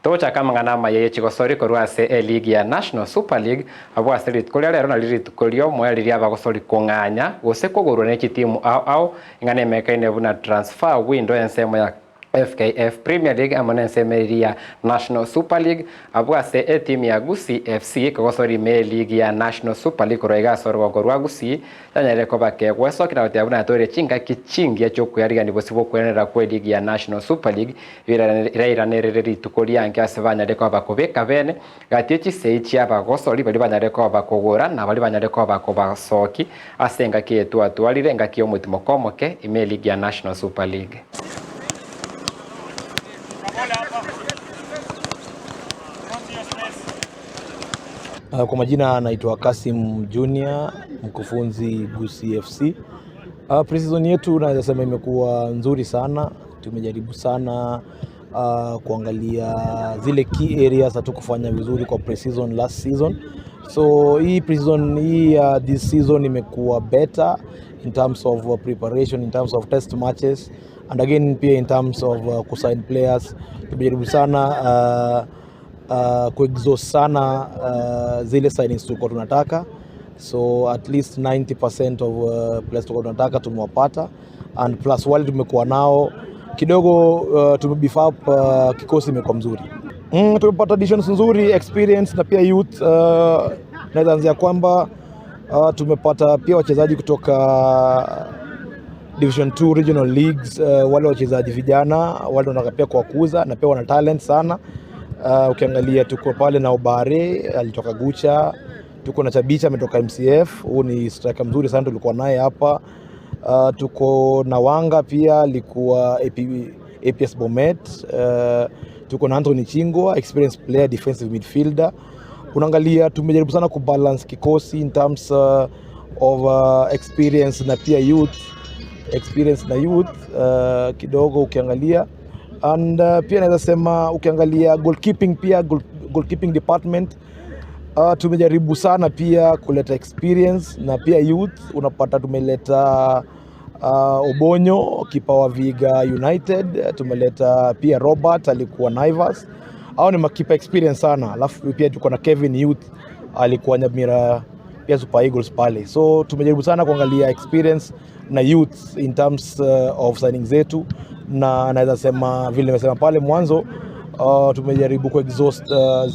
Togochaka amang'ana amaya ye chigosori korwa ase eligi ya National Super League abwo ase rituko ria rero nari rituko riomoerio riria abagosori kong'anya gose kogorwa ne chitimu ao ao ing'ana emekaine buna transfer window ensemo ya FKF Premier League amo nensemo eria ya National Super League abwo ase etimu ya Gusii FC kogosori ime eligi ya National Super League korwa iga ase orogongo rwa Gusii yanyarire koba kegwesokia na goteba buna yatoire chingaki chingiya chiokoyarigania bosio bw'okwenerera kw'eligi ya National Super League irairanerere rituko riange ase banyarire koba bakobeka bene gati ye chisegi chi'abagosori baria banyarire koba bakogora na baria banyarire koba bakobasoki ase engaki eye twatwarire engaki y'omotimoko omoke ime eligi ya National Super League. Kwa majina naitwa Kasim Junior, mkufunzi Gusii FC. Pre-season yetu naweza sema imekuwa nzuri sana. Tumejaribu sana kuangalia zile key areas hatukufanya vizuri kwa pre-season last season. So hii pre-season hii this season imekuwa better in terms of preparation, in terms of test matches and again pia in terms of kusign players. Tumejaribu sana kuexhaust sana zile signings tulikuwa tunataka, so at least 90% of players tulikuwa tunataka tumewapata, and plus wale tumekuwa nao kidogo tumebeef up kikosi imekuwa mzuri. Tumepata additions nzuri, experience na pia youth. Naweza anzia kwamba tumepata pia wachezaji kutoka Division 2 regional leagues, wale wachezaji vijana wale wanataka pia kuwakuza na pia wana talent sana. Ukiangalia tuko pale na Obare alitoka Gucha, tuko na Chabicha ametoka MCF, huu ni striker mzuri sana tulikuwa naye hapa. Tuko na Wanga pia alikuwa APS Bomet. Tuko na Anthony Chingwa, experienced player, defensive midfielder. Unaangalia tumejaribu sana kubalance kikosi in terms of experience na pia youth experience na youth kidogo ukiangalia and pia naweza sema ukiangalia goalkeeping pia goalkeeping department tumejaribu sana pia kuleta experience na pia youth. Unapata tumeleta Obonyo, kipa wa Viga United, tumeleta pia Robert alikuwa Naivas. Hao ni makipa experience sana, alafu pia tuko na Kevin youth alikuwa Nyamira pia Super Eagles pale, so tumejaribu sana kuangalia experience na youth in terms of signing zetu, na naweza sema vile nimesema pale mwanzo, tumejaribu kuexhaust zile